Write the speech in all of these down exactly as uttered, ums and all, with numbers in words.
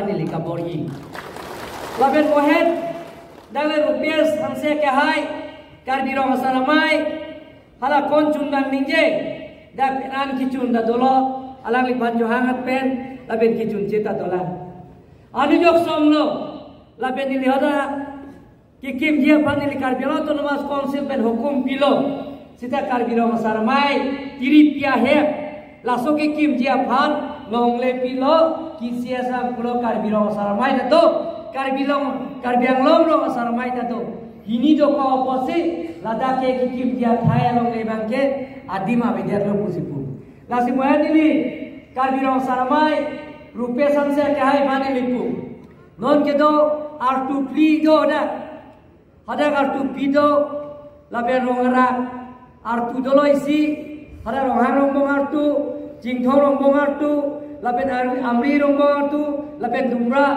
neli kabor-i. Lapen mohet, dak le Rupesh Hanse Kehai, Karbi Rong Asar Amei, hala kon chundang ningje, dak pen an kechun ta dolo, alangliphan chohang at pen, lapen kechun che ta dolang. Anujok song lo, lapen neli hadak kekimji aphan neli Karbi Anglong Autonomous Council pen hukum pilo. Seta Karbi Rong Asar Amei tiripi ahem, laso kekimji aphan longle pilo, kisi asam pulo Karbi Rong Asar Amei ta do, Karbi Long, Karbi Anglong Rong Asar Amei ta do. Hini dokok apotsi, ladak ke kekimji athai alongle abang ke adim avedetlo pusi pu. Lasi mohet neli Karbi Rong Asar Amei, Rupesh Hanse Kehai aphan neli pu. Non kedo artu phli do dak. Hadak artu phli do, lapen Rong Arak artu dolo isi, hadak Ronghang Rongbong artu, Chinthong Rongbong artu, lapen Ar-, Amri Rongbong artu, lapen Dumra,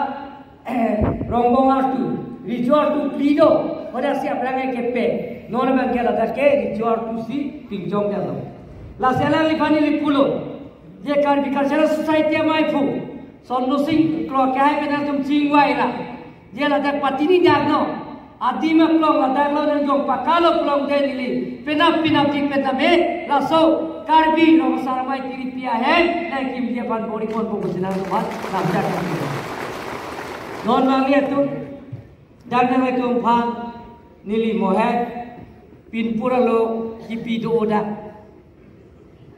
eh, Rongbong artu, riso artu phli do, hadak si aphrang ke kepe, non abang ke ladak ke riso artu si pinchong jalo. Lasi alangliphan neli pulo, je Karbi Cultural Society amaiphu, Sonno Sing Kro Kehai pen atum chingvai ra. Je ladak patini dak no. Adim aklong ladak lo nangjong pakalo klong te neli. Penap penap ji pename laso Karbi Rong Asar Amei tiripi ahem nangkimji aphan bor-i ponpo pusi nangtumphan lamjak nangji. Non abang le atum, dak nangtumphan neli mohet pinpur alo kipi do dak.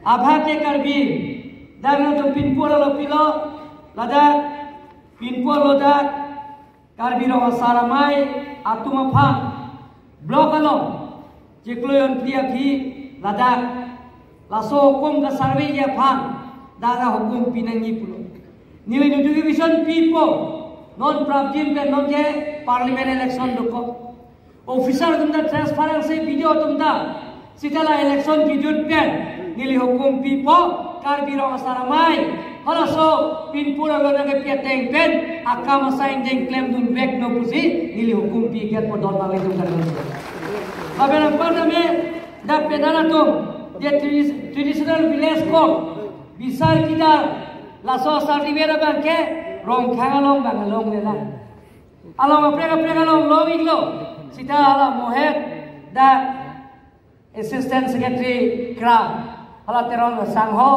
Abha ke Karbi, dak nangtum pinpur alo pilo, ladak pinpur alo dak, Karbi Rong Asar Amei atum aphan block along chiklo jon phli aphi ladak laso hukum ka-survey ji aphan dak hukum pinangji pulo. Neli notification pipo, non prapjin pen non ke parliament election dokok. Officer atum ta transparency video atum ta seta la election kejut pen neli hukum pipo, Karbi Rong Asar Amei halaso pinpur alo nangkepi ateng pen akam asai deng klemdun veknon pusi neli hukum pi get po don bang itum kan. Lapen anparta me dak pen an atum je tradi-, traditional village court bisar kidar laso asar diver abang ke Rongkhang along bang alongle lang. Along aprek aprek along long-iklo. Seta hala mohet dak Assistant Secretary Kra, hala Teron Sangho,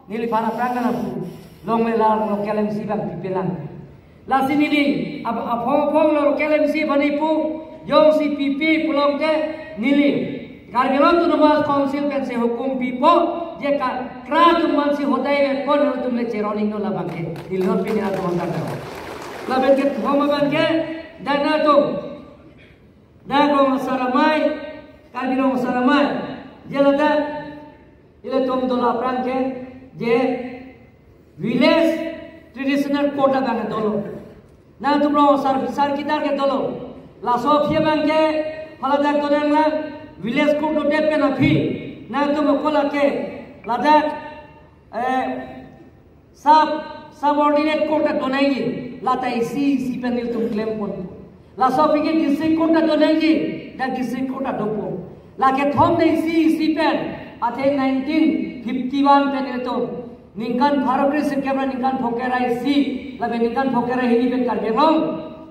neliphan aphrang nangpu. Longle lang local M C bang pipelang. Lasi neli ap-, aphong aphong lo local M C aphan neli pu, jongsi pipe pulote neli Karbi Anglong Autonomous Council pensi hukum pipo, je ka-, Kra atum mansi hodai vekpo, atum le cheron-iknon labang ke. Neli non pini atum angkat. Lapen kethom abang ke, dak nangtum, dak Rong Asar Amei, Karbi Rong Asar Amei, je ladak ilitum dolo aphrang ke, je village traditional court abang dolo. Nangtum Rong Asar bisar kidar ke dolo. Laso aphi abang ke haladak donang lang village court dodet pen aphi. Nangtum okola ke ladak, eh, sub, subordinate court ta donangji. Lata isi isi pen nelitum klempon. Laso aphi ke district court ta donangji. Dak district court ta dopo. Lake thom ta isi isi pen. Athe nineteen fifty-one pen nelitum ningkan pharo kre sirkep ra ningkan phongkre ra isi, lapen ningkan phongkre ra hini pen Karbi Anglong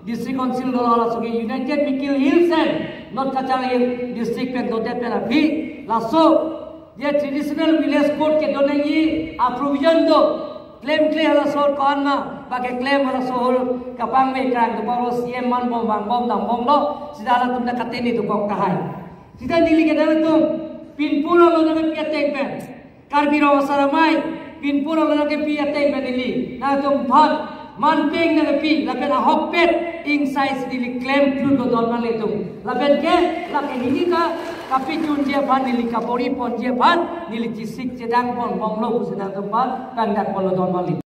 District Council dolo, laso ke United Mikir Hills and North Cachar Hills District pen dodet pen aphi, laso je traditional village court kedonangji aprovision do, klemkle halaso ko-an ma, ba keklem halaso hol kapangme krang do, paro C M man bom bang bom dam bomlo, seta halatum ta katene dokok tahai. Seta neli ke nangtum pinpur alo nangkepi ateng pen, Karbi Rong Asar Amei pinpur alo nangkepi ateng pen neli nangtumphan manpeng nangkepi lapen ahokpet ingsai si neli klem plut lo don nanglitum. Lapen ke lake hini ta kapijunji aphan, neli kabor-i ponji aphan neli chesik chedang pon bomlo pusi nangtumphan pangdak ponlo don nanglitum.